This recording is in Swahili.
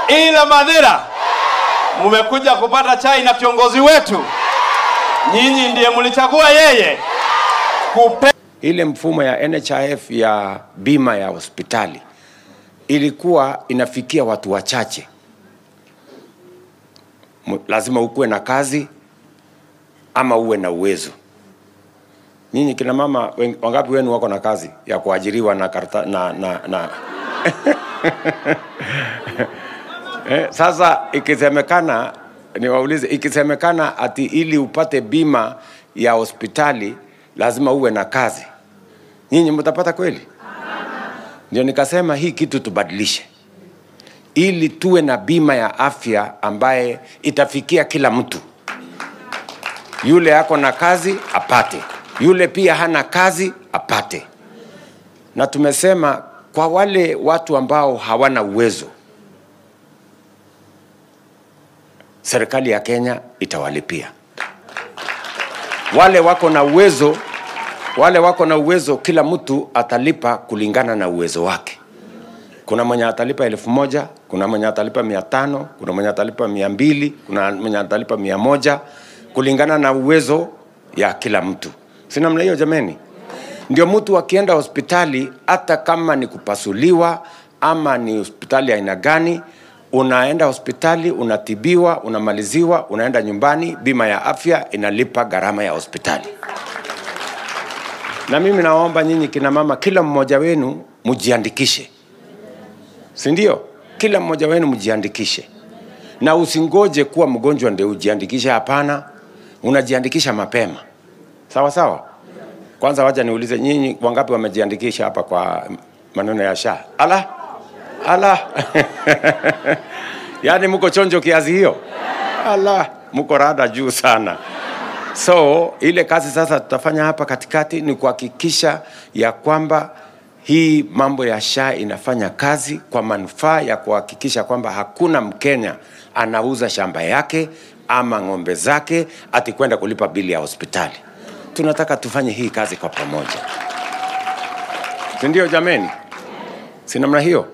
Ila Mathira, mmekuja kupata chai na kiongozi wetu. Nyinyi ndiye mlichagua yeye. Ile mfumo ya NHIF ya bima ya hospitali ilikuwa inafikia watu wachache. Lazima ukuwe na kazi ama uwe na uwezo. Nyinyi kina mama wangapi wenu wako na kazi ya kuajiriwa na karta, na sasa ikisemekana, niwaulize, ikisemekana ati ili upate bima ya hospitali lazima uwe na kazi, nyinyi mtapata kweli? Ndio nikasema hii kitu tubadilishe ili tuwe na bima ya afya ambaye itafikia kila mtu. Yule ako na kazi apate, yule pia hana kazi apate. Na tumesema kwa wale watu ambao hawana uwezo, serikali ya Kenya itawalipia. Wale wako na uwezo, wale wako na uwezo, kila mtu atalipa kulingana na uwezo wake. Kuna mwenye atalipa 1000, kuna mwenye atalipa 500, kuna mwenye atalipa 200, kuna mwenye atalipa 100, kulingana na uwezo ya kila mtu. Si namna hiyo jameni? Ndio mtu akienda hospitali, hata kama ni kupasuliwa ama ni hospitali aina gani, unaenda hospitali, unatibiwa, unamaliziwa, unaenda nyumbani, bima ya afya inalipa gharama ya hospitali. Na mimi naomba nyinyi kina mama, kila mmoja wenu mjiandikishe. Si ndio? Kila mmoja wenu mjiandikishe. Na usingoje kuwa mgonjwa ndio ujiandikishe, hapana. Unajiandikisha mapema. Sawa sawa? Kwanza wacha niulize nyinyi wangapi wamejiandikisha hapa kwa maneno ya SHA? Ala? Ala. Yaani mko chonjo kiasi hiyo? Ala, mko rada juu sana. So, ile kazi sasa tutafanya hapa katikati ni kuhakikisha ya kwamba hii mambo ya SHA inafanya kazi kwa manufaa ya kuhakikisha kwamba hakuna Mkenya anauza shamba yake ama ng'ombe zake ati kwenda kulipa bili ya hospitali. Tunataka tufanye hii kazi kwa pamoja. Si ndio jameni? Si namna hiyo?